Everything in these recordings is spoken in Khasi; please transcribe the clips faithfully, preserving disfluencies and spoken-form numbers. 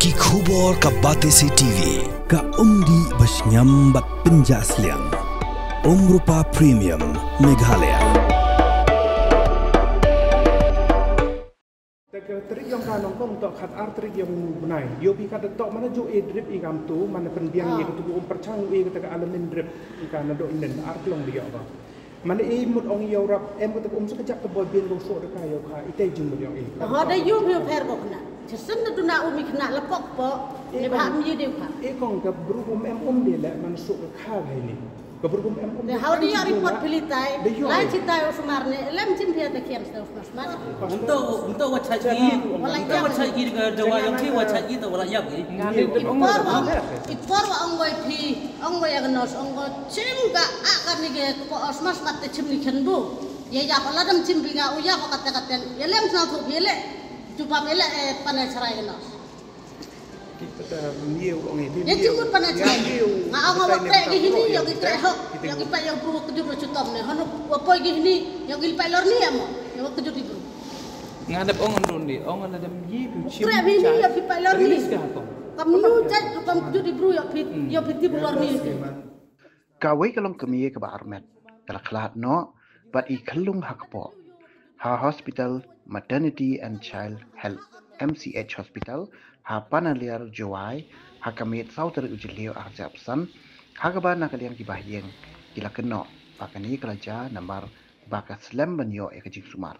Ki khubor ka Batesi T V. Ka umdih ba shngiam bad pynjah sliang. Umrupa Premium Meghalaya. Te ka tarik yong ka nongkong to khat ar tarik yong bnai. Yo pi ka da to mana ju e drip i kam tu mana pynbiang ye ka tu um perchang e ka ta ka alamin drip i ka na do nen ar klong di yo ba. Mana i mut ong i ïa u rap em ka tep um sa ka jak ka boi bien ko so da ka ïa u kha i te jingmut ïa i. Ho da ïu phi u pher ko khynnah. Jasen da duna um i khynnah la pok po. Ne ba ham ïu de u kha. I kong ka bru um em um de le man so ka kha gai ni. Ka bru um em um. Te hau da ïa report phi li tai. Lai chi tai u sumar ne lem chim phi ta kiam sta u sumar sumar. Ym to ym to wa chai ki. Ym to wa chai ki ka dawa yong ki wa chai ki to wa la yap ki. Ipor wa ipor wa ong wai phi. Ong ko ïa ka nurse, ong ko chim ka a ka ni ke ko os mas mat te chim ni khen bu. Ye ya ko ladam chim bi nga u ya ko kate kate. Ye lem sna ko ye le. Jubab ye le eh, pane chrai ka nurse. Ye chim bu pane chrai. Nga ong ko pre ki hini yo ki tre hok. Yo ki pa yo bu ko jub chutom ne. Hono ko poi ki hini yo ki pa lor ni amo. Yo ko jub di bu. Nga dep ong ndun di ong ladam ye bu chim. Tre hini yo ki pa lor ni. Kam nu jait kam jub di bu yo ki yo ki bu lor ni. Kawei ka longkmie kaba armet ka la khlad noh bad i khyllung ha kpoh ha Hospital Maternity and Child Health, M C H Hospital, ha Panaliar, Jowai, ha ka miet saw tarik u Jylliew arhajar arphew san, ha kaba na ka liang ki bahaïing ki la kynnoh ba kane ka la jia namar ba ka slem ban ïoh ïa ka jingsumar.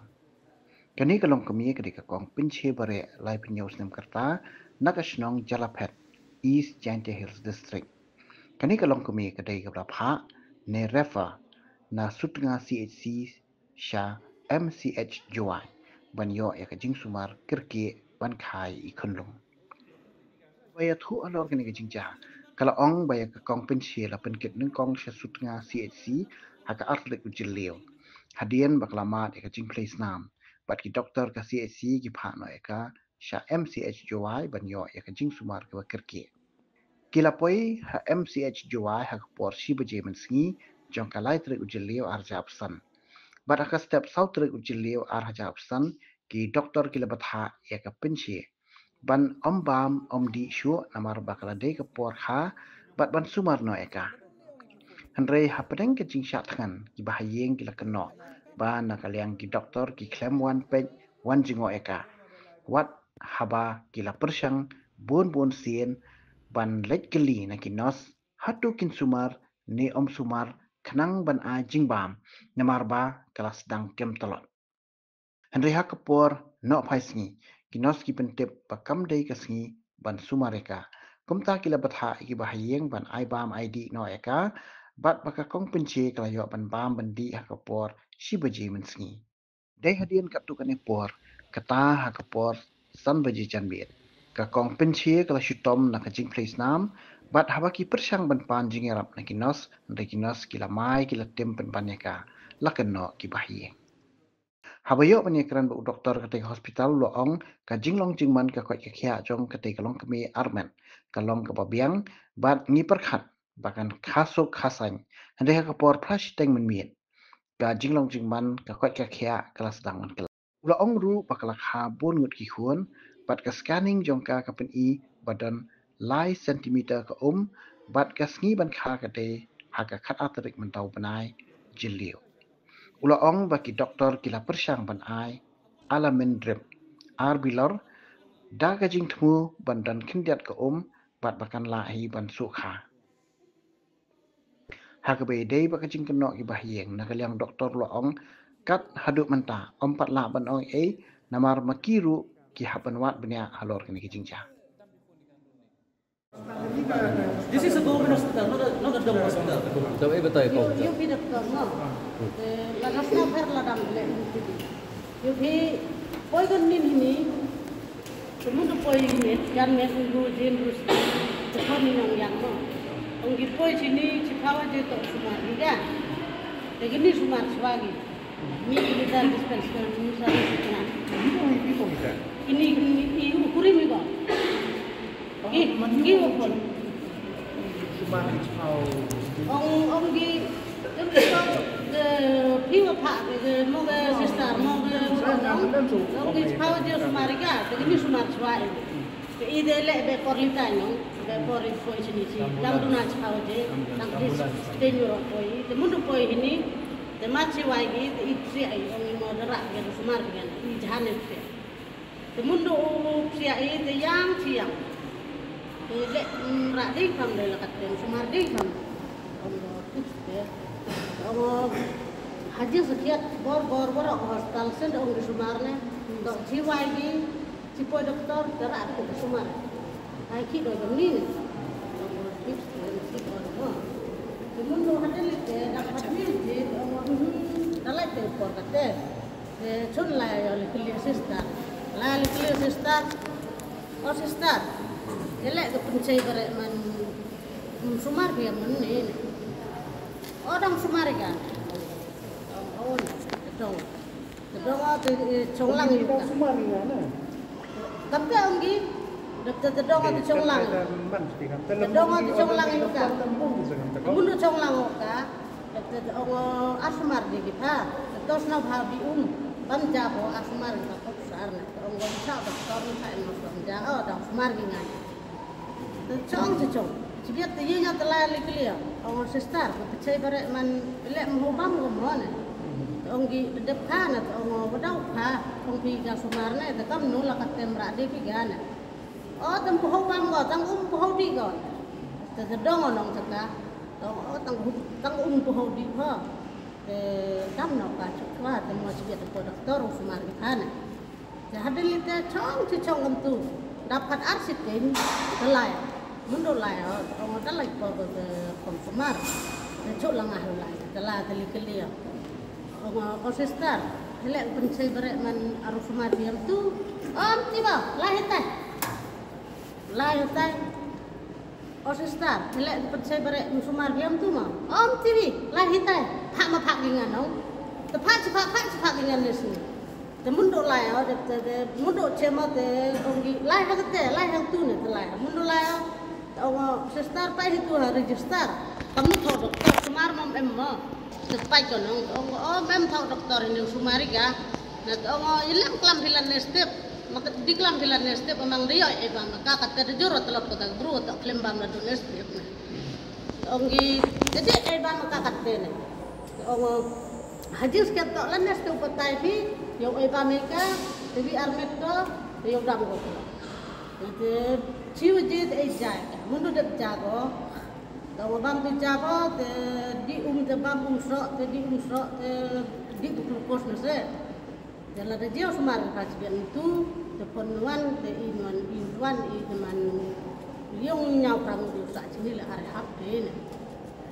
Kane ka longkmie ka dei ka kong Pynche Bareh, laiphew hynñiew snem ka rta, na ka shnong Jalaphet, East Jaintia Hills District. Kane ka longkmie ka dei kaba la phah ne refer na Sutnga C H C sha M C H Jowai ban ïoh ïa ka jingsumar kyrkieh ban kha ïa i khunlung. Ba ïathuh halor kane ka jingjia ka la ong ba ïa ka kong Pynche la pynkit nyngkong sha Sutnga C H C ha ka ar tarik u Jylliew hadien ba ka la mad ïa ka jingphlei snam bad ki doktor ka C H C ki phah noh ïa ka sha M C H Jowai ban ïoh ïa ka jingsumar kaba kyrkieh. Ki la poi ha M C H Jowai ha ka por shi baje mynsngi jong ka lai tarik u Jylliew arhajar arphew san. Bad ha ka step saw tarik u Jylliew arhajar arphew san ki doktor ki la bthah ïa ka Pynche ban ym bam ym dih shuh namar ba ka la dei ka por kha bad ban sumar noh ïa ka. Hynrei hapdeng ka jingshah thngan ki bahaïing ki la kynnoh ba na ka liang ki doktor ki khlem wan peit wan jngoh ïa ka. Wat haba ki la pyrshang bun bun sien ban leit kylli na ki nurse hato kin sumar ne ym sumar khnang ban ai jingbam namar ba ka la sdang kem tlot. Hynrei ha ka por noh phai sngi ki nurse ki pyntip ba kam dei ka sngi ban sumar ïa ka. Kumta ki la bthah ïa ki bahaïing ban ai bam ai dih noh ïa ka bad ba ka kong Pynche ka la ïoh ban bam ban dih ha ka por shi baje mynsngi. Dei hadien katto katne por kata ha ka por san baje janmiet ka kong Pynche ka la shu tom na ka jingphlei snam bad haba ki pyrshang ban pan jingïarap na ki nurse hynrei ki nurse ki la mai ki la tim pynban ïa ka, la kynnoh ki bahaïing. Haba ïoh ban ïakren bad u doktor katei ka hospital u la ong ka jinglong jingman ka koit ka khiah jong katei ka longkmie armet ka long kaba biang bad ngi pyrkhat ba kan kha suk kha saiñ. Hynrei ha ka por phra shiteng mynmiet ka jinglong jingman ka koit ka khiah ka la sdang ban kylla. U la ong ruh ba ka la kha bun ngut ki khun bad ka scanning jong ka ka pyni ba don lai centimeter ka um bad ka sngi ban kha ka dei ha ka khatar tarik mynta u bnai Jylliew. U la ong ba ki doktor ki la pyrshang ban ai alamin drip ar bilor da ka jingthmu ban don khyndiat ka um bad ba kan lah hi ban suk kha. Ha kaba ïadei bad ka jingkynnoh ki bahaïing na ka liang doktor u la ong kat haduh mynta ym pat lah ban ong ei namar ma ki ruh ki hap ban wad bniah halor kane ka jingjia. This is a government hospital, not a, not a dong hospital. Dong eh betul eh. Ïu ïu phi doktor mo. Te la gas na pher la dam le ïu phi. Ïu phi poi gon nin hini. Te mut poi hini jan me ung gu jin rus. Te pon ni nong yang mo. Ong ki poi sini chi phawa je tok sumar ni ga. Te kini sumar swagi. Ni ki dan dispensary ni sa ni sa. Ini ini ini ukuri mi ko. Ki ki ukuri. Ong ong ki em ko de phi wa pha de mo de sister mo de ong ki pha de sumar ga de ni sumar swa. Te i de leh be por litai no, be por i poi chini chi, dang duna chi pau je, dang di stay nyo ro poi, te mundu poi hini, te ma chi wai gi, te i psiah i ong i mo da rah ge da sumar ge, i jahane psiah. Te mundu u psiah i, te yang chi yang. Te leh, mm, rah di pam de la kat te, sumar di pam. Ong do tips te. Ong ha jingsakhiat bor bor bor hospital send ong di sumar ne, do chi wai gi, chi poi doktor, te rah di sumar. Ai ki do jong ni ne. Ong do tips te, chi poi do. Te mundu hadien lite, da hadien lite, ong do, hmm, da lai te por kate. Te chun lai ïa li kylli sister. Lai li kylli sister. O sister. Te leh ka pynchei bareh man, mm, sumar biang man ne. O dang sumar ïa ka. O, o, te dong. Te dong o te, eh, chong lang ïa ka. Sumar ïa ka na. Kam te ong gi, dep te, te dong o te chong lang. Te dong o te chong lang ïa ka. Mun chong lang o ka. Te, te, ong, ar sumar di ki pha. Te tos na pha bi um. Bam ja pho ar sumar di pha pok sar na. Te ong, wan sa doktor ni sa em bam ja. O, dang sumar di ngan. Te chong, te chong. Chibiat te yi nya te lai li kylli. Ong, sister, ko te chei bareh man leh mo bam ko mo ne. Te ong gi dep pha na, te ong, wa dau pha. Ong phi ka sumar ne, te kam nu la ka tem ra di phi ga ne. O, tang pho bam ko, tang um pho di ko. Te, te dong o nong te ka. Tang, o, tang, tang um pho di pho. Te kam no ka chuk wa, te mo chibiat te pho doktor u sumar ki pha ne. Te hadien lite chong chi chong kam tu. Dap kat ar sitin, te lai. Mundu lai o, ong te lai por ko te pom sumar. Te chuk lang ah lai, te lai te li kylli o. Ong o sister, leh pynchei bareh man ar sumar biang tu. Om ti ba, lai hitai. Lai hitai. O sister, leh pynchei bareh man sumar biang tu ma. Om ti bi, lai hitai. Phah ma phah ki ngan ong. Te phah chi phah, phah chi phah ki ngan ne sini. Te mundu lai o, te, te, te mundu chemo te, ong gi, lai ha kate, lai ha tu ne, te lai. Mundu lai o, te ong o sister, pai hi tu ha register. Kam nu tho doktor, sumar mom em mo. Te pai ko nong, te ong o, mem tho doktor ini sumar ïa ka. Na te ong o, i lem klam phi la ne step. Ma ka di klam phi la ne step, amang de ïoh, eh, bam ka kate de jur o te lop ko ta bru, te klem bam la du ne step. Ong gi, te de, eh, bam ka kate ne. Ong o, ha jingsakhiat to la ne step patai phi, ïoh, eh, bam ka, te bi ar met to, te ïoh dam ko. Te chi waje te, eh, jai, mundu dep ja ko. Te ong o bam tu ja ko, te di um te bam um sroh, te di um sroh, te di tu glucose na se. Te lada jia u sumar ka chibiat ntu, te phone wan, te i wan, i wan, i te man, ïong ñiaw prang u sah chini la ar hap te ne.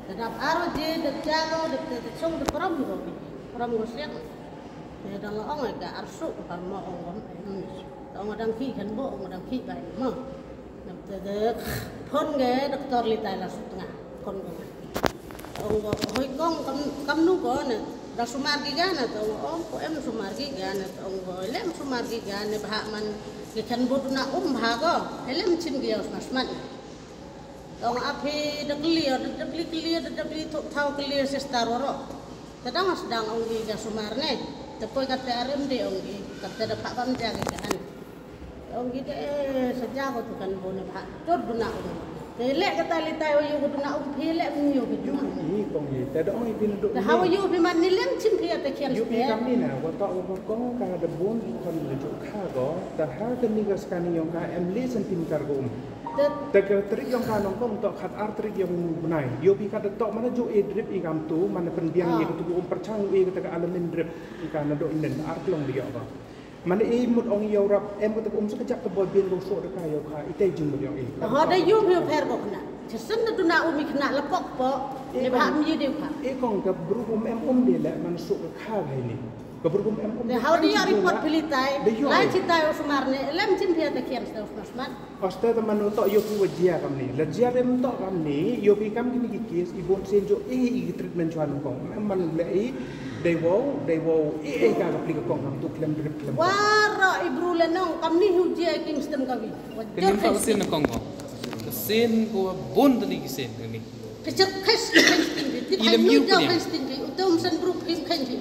Te dap ar waje, dap jia ko, dap te, te chong te prom ko. Prom ko siang. Te dang la ong ka ar su ka mo ong ko. Te ong dang ki kan bo, ong dang ki bai mo. Te, te, phone ge doktor litai la sut nga. Phone ko. Ong ko, hoi kong, kam, kam nu ko ne. Da sumar ki ga ne, te ong ko, em sumar ki ga ne, te ong ko, lem sumar ki ga ne, bha man, ki kan bud na um bha ko. Lem chim ki os mas man. Te ong a phi da kli, da kli kli, da kli thuk thau kli sister ro. Te dang sdang ong ki ga sumar ne. Te poi kate arim de ong ki, kate da pha bam ja ki ga ne. Ong ki te, eh, sa ja ko tu kan bo ne bha. Tur duna um. Te leh kata litai o yu ko duna um phi leh um yu ko duna um. Yu i kong i. Te da ong i phi na du. Te hawa yu phi man ni lem chim phi ate khian. Yu phi kam ni na, wa ta o kong ka da bon kon le ju kha ko. Te ha te ni ka skani yong ka em le centimeter ko um. Te ka trik yong ka nong kong to khat ar trik yong bnai. Yu phi ka da to mana ju e drip i kam tu, mana pynbiang i ka tu um perchang i ka ta ka alamin drip i ka na do nen ar klong di yo ko. Mane i mut ong ïa u rap em ka tep um sa ka jak ka boi bien ko so da ka ïa u kha i te jing mut ong i. Ho da yu phi u pher ko khna. Chesen da duna um i khna la pok pok. Ne bha mi de kha. E kong ka bru um em um de le man so ka kha gai ni. Ka bru um em um. Te hau di ïa report phi litai. Lai chitai u sumar ne lem chim phi ta khian sta u sumar smat. Hoste te mano to ïoh phi wa jia kam ni. La jia rem to kam ni, ïoh phi kam kini ki case, i bon sen jo, eh, i treatment chuan kong. Em man le i, dei wow, dei wow, eh, eh, ka ka pli ka kong kam tu klem drip klem. Waro i bru le nong, kam ni hu jia i Kingston ka wi. Wa jor Kingston kong ko. Ka sen ko bon tani ki sen ni. Picture case Kingston bi. Ti ilem yu Kingston bi. Utum sen bru Kingston bi.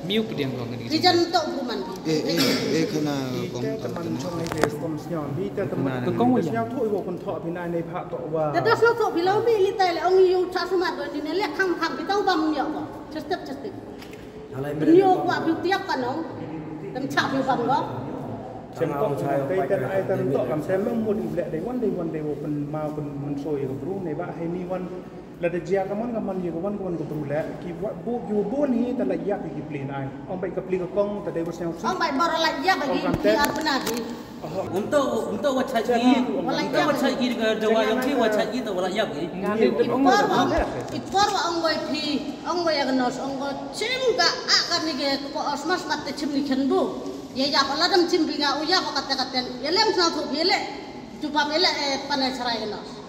Miu pdiang ko ngin. Ki jan to bruman. Eh, eh, eh, khana kong. Te man chong ai te kom sñiaw. Bi te man. Ka kong sñiaw to i wa kun to bi na nei pha to wa. Te to sñiaw to bi lau mi li tai le ong yu cha sumar do ni ne le khang khang bi tau bam yo ko. Chestep chestep. Nyo kwa bi tiak ka nong. Tem cha bi bam ko. Chen kong te ten ai ten to kam sem mut i ble dei wan dei wan dei wa pen mau pen mun so i ka bru nei ba hai ni wan. Lada jia ka mon ka mon ïa ka wan ka wan ka bru leh ki wa bu ki wa bun hi ta la ïap ïa ki pli nai. Ong bai ka pli ka kong ta dei wa sñiaw si. Ong bai bor la ïap ïa ki pli ar pna hi. Um to um to wa chai ki. Wa la ïap wa chai ki ka dawa yong ki wa chai ki ta wa la ïap ki. Ipor wa ipor wa ong wai phi ong wai agnos ong ko chim ga a ka ni ge ko os mas mat te chim ni khen bu. Ye ïap la dam chim bi ga u ïap ka te ka ten ye lem sñiaw thu ye le. Jubab ye le e pane charai agnos.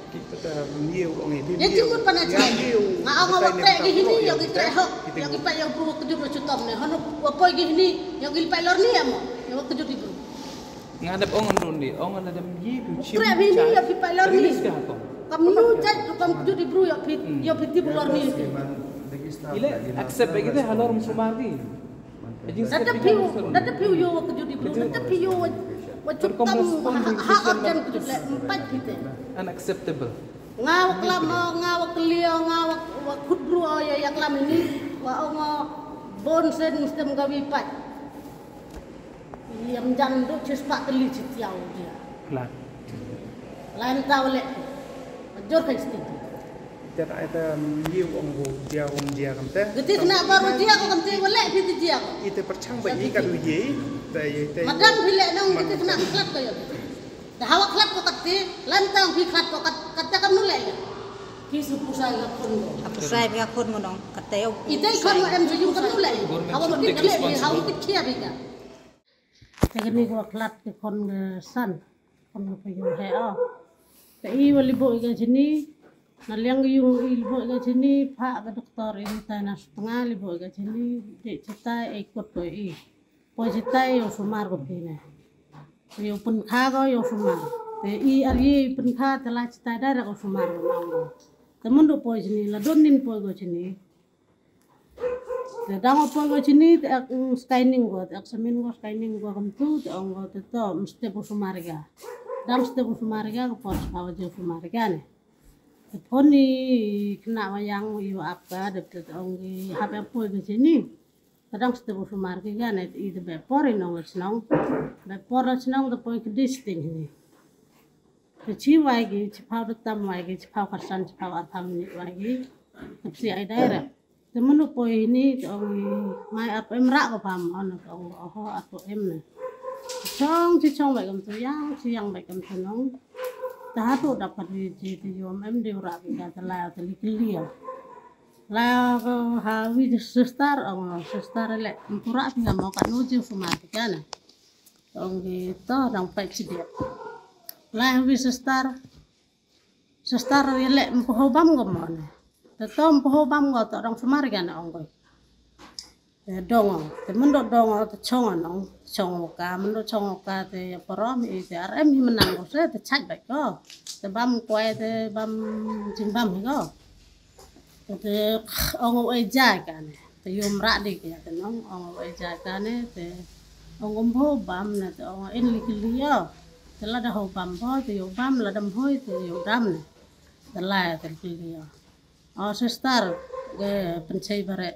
Ki pata miew ong iti. Ye miew. Chingun pana chai. Miew. Nga ong wa krek gi hini yo gi krek hok. Yo gi pa yo bru wa kejut wa chutom ne. Hanu wa poi gi hini yo gi pa lor ni amo. Yo wa kejut di bru. Nga dep ong ndun di ong la dem yi bi chim. Krek hini yo gi pa lor ni. Kam nu chai kam kejut di bru yo pi yo pi ti bru lor ni. Ile accept bagi de halor musumar di. Dada piu, dada piu yo wa kejut di bru, dada piu wa wa chutam ha ha ha jan kejut le empat kita. Unacceptable. Nga wa klam o, nga wa kli o, nga wa wa khut bru o ya ya klam ini wa ong o bon sen stem gawi pat. Yam jan du chis pa kli chit yau dia. Klar. Lain tau le. Jor kai sting. Te na ita mye ong ko jia ong jia kam te. Gati kena baru jia ko kam te wala phi ti jia ko. Ite perchang ba i ka du ye. Te ye te. Madam phi le nong gati kena khlat ko yo. Te hawa khlat ko kat te lantang phi khlat ko kat kat te kam nu le ya. Phi su pusai ka khun ko. Pusai ka khun ko nong kat te yo. Ite khon ma em ju kam nu le. Hawa ma kit le hawa kit khia phi ka. Te kani ko khlat te khon ka san. Khon ka payung he o. Te i wa libo i ka chini. Na liang yung i libo i ka chini pha ka doktor i tai na sutnga libo i ka chini. De chitai e kot ko i. Poi chitai yo sumar ko phi ne. Yo pun kha ko yo sumar. Te i ar ye pun kha te la chitai dai ra ko sumar ko nang ko. Te mun do poi chini la don nin poi ko chini. Te dang o poi ko chini te ak scanning ko te ak samin ko scanning ko kam tu te ong ko te to mesti bu sumar ga. Dang mesti bu sumar ga ko por sa wa je sumar ga ne. Te phone ni kena wa yang yu ap ka de te ong ki hap ya poi ko chini. Te dang mesti bu sumar ga ne i te be por i nong snong. Be por snong te poi ke disting ni. Te chi wai gi chi pau de tam wai gi chi pau karsan chi pau ar pau minit wai gi. Te psi ai dai ra. Te menu poi ni te ong mai ap em ra ko pam on te ong oho ap em ne. Chong chi chong bai kam tu yang chi yang bai kam tu nong. Te ha tu dap ka di ji te yom em de ra bi ka te la te li ki li ya. La ko ha wi de sister ong sister le em tu ra bi ka mo ka nu ji fu ma ti ka na. Ong ki to dang pai chi de. La ha wi sister. Sister ye le mpoho bam ko mo ne. Te to mpoho bam ko to dang sumar ga na ong ko. Te dong te mendo dong te chong nong chong ka mendo chong ka te parom i te ar em hi menang ko se te chaj bai ko. Te bam kwai te bam jing bam hi ko. Te ong o e ja ka ne. Te yom ra di ke te nong ong o e ja ka ne te ong um ho bam ne te ong in li ki li yo. Te la da ho bam ho te yo bam la dam hoi te yo dam ne. Te la te ki li yo. O sister ge pen chei bare.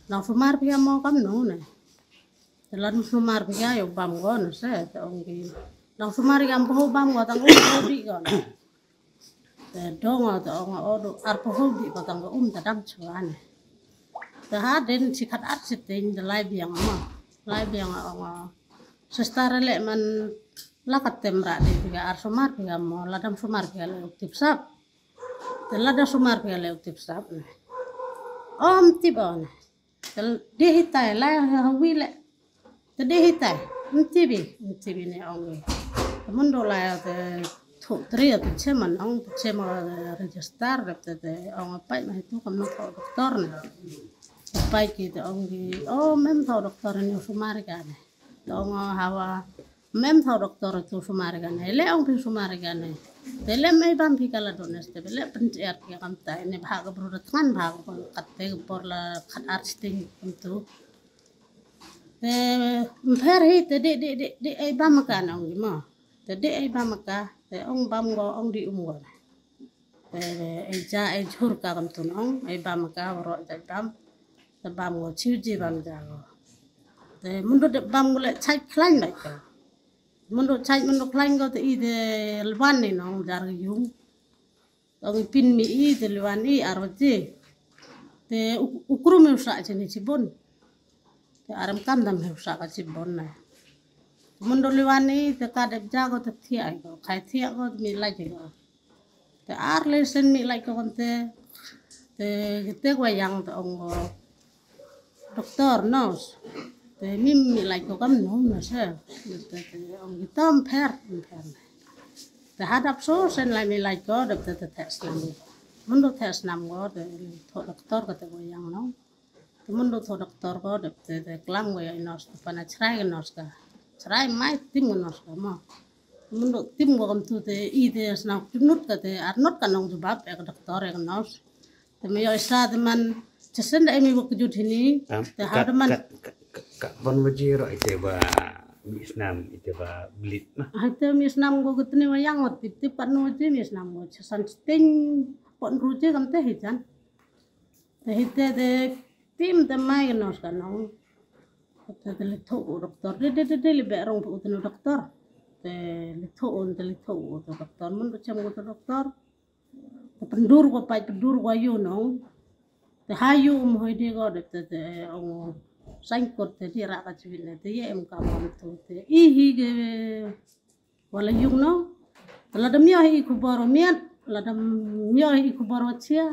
Nang sumar pia mo kam no ne. Te la nang sumar pia yo bam go ne se te ong ki. Nang sumar yam ho bam go tang um ho bi go ne. Te dong o te ong o do ar pho bi patang ko um ta dam chwa ne. Te ha den chi khat at chi te de lai biang ma. Lai biang ong o. Sister le man la ka tem ra de ga ar sumar ga mo la dam sumar ga le tip sap. Te la da sumar ga le tip sap ne. Om tip o ne. Te de hitai la ha wi le. Te de hitai, mtibi, mtibi ne ong wi. Te mun do la te thu tri te chema nong te chema register rep te te ong pai ma hitu kam no ko doktor ne. Pai ki te ong wi, o mem tho doktor ne sumar ga ne. Te ong hawa Mem thaw doktor tu sumar kane, le ong phi sumar kane. Te le mei bam phi kala dones te le pyntiar ki kam tai ne bha ka bru da tngan bha ka kat te ka por la kat ar sting kum tu. Te mpher hi te di di di di ei bam ka na ong mo. Te di ei bam ka te ong bam go ong di um go. Te ei ja ei jhur ka kam tu nong ei bam ka ro ja bam. Te bam go chiu ji bam ja go. Te mundu de bam go le chai khlain lai ka. Mundu chai mundu khlain go te i de lwan ni nong jar yung. Tong i pin mi i te lwan i ar waje. Te u krum u sa chini chibon. Te aram kam dam he u sa ka chibon na. Mundu lwan i te ka dep ja go te thiak go khai thiak go mi lai go. Te ar le sen mi lai ko kam te te te wa yang te ong go. Doktor, nurse. Te mi mi lai ko kam no na se. Te te ong kita mpher mpher. Te hadap so sen lai mi lai ko dep te te tes nam. Mundu tes nam go te tho doktor ka te go yang no. Te mundu tho doktor ko dep te te klam go ya nurse te pana chrai nurse ka. Chrai mai tim nurse ka mo. Mundu tim go kam tu te i te snam chunut ka te arnot ka nong jubab ya doktor ya nurse. Te me yo isa te man chesen da emi wak jut hini. Te ha te man ka ban waje ro ite ba mi snam ite ba blit na. Ha te mi snam go gutne wa yang tip tip pat no waje mi snam go chesen sting pot ruje kam te hijan. Te hite te tim te mai no ska no. Te te le tho doktor de de de le be rong pu te no doktor. Te le tho te le tho doktor mun chem go doktor. Te pendur go pai pendur go yu no. Te hayu um hoi de go de te te ong sain kor te di ra ka chwin te ye em ka mam tu te i hi ge wala yung no. Te lada myo hi khubor miat lada myo hi khubor chia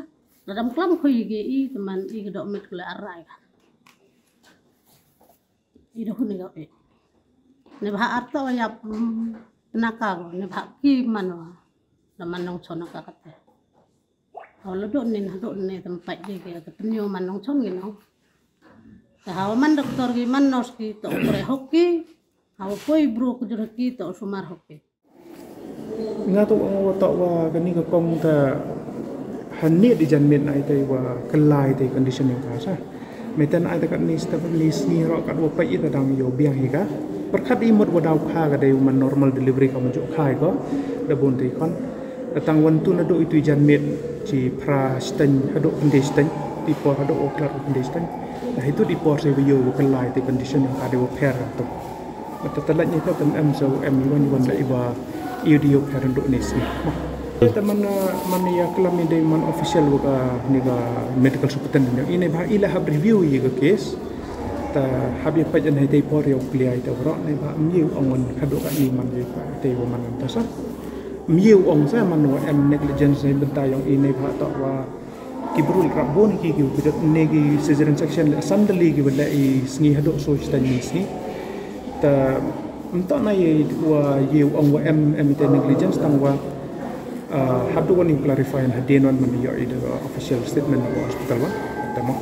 lada klam khui ge i te man i ge dok met kule arai ka. I do huni ga e. Ne bha arto ya penaka go ne bha ki manwa. Da man nong chona ka kate. Hawa la dok nin hadok ne tempat je ke te penyo man nong chon gi no. Te hawa man doktor gi man nurse gi to kore hoki. Hawa poi bro kujur hoki to sumar hoki. Nga to wa to wa kani ka kong ta hani di jan mit na ite wa kelai te condition yang ka sa. Meten ai ta kat ni step ni sni ro kat wa pait ita dang yo biang hi ka. Perkat i mut wa daw kha ka dei man normal delivery ka mujuk kha ko. Da bun te kon. Datang wan tu na do itu jan mit ci pra steng hado kende steng. Di por hado oklar kende steng. Dah itu di por se yo wa kelai te condition yang ka dei wa per tu. Mata talat ni ta tem em so em yuan yuan la iwa. Iyo di yo per ndo ni sni. Te man man ya kelam ni dei man official wa ka ni ka medical superintendent ini ba ila hab review yi ka case. Ta hab ya pajan hai tei por ya clear ita wara ni ba myu ong wan kado ka ni man ya pa tei wa man ta sa. Myu ong sa man wa em negligence ni benta yong ini ba ta wa ki brul rap bun ki ki bidot ne ki cesarean section le sandali ki wala i sngi hado so sta ni sni. Ta mta na ye wa ye ong wa em em ita negligence tang wa. Hab do wani clarify na hadien wan man yo i the official statement of hospital wa. Tama.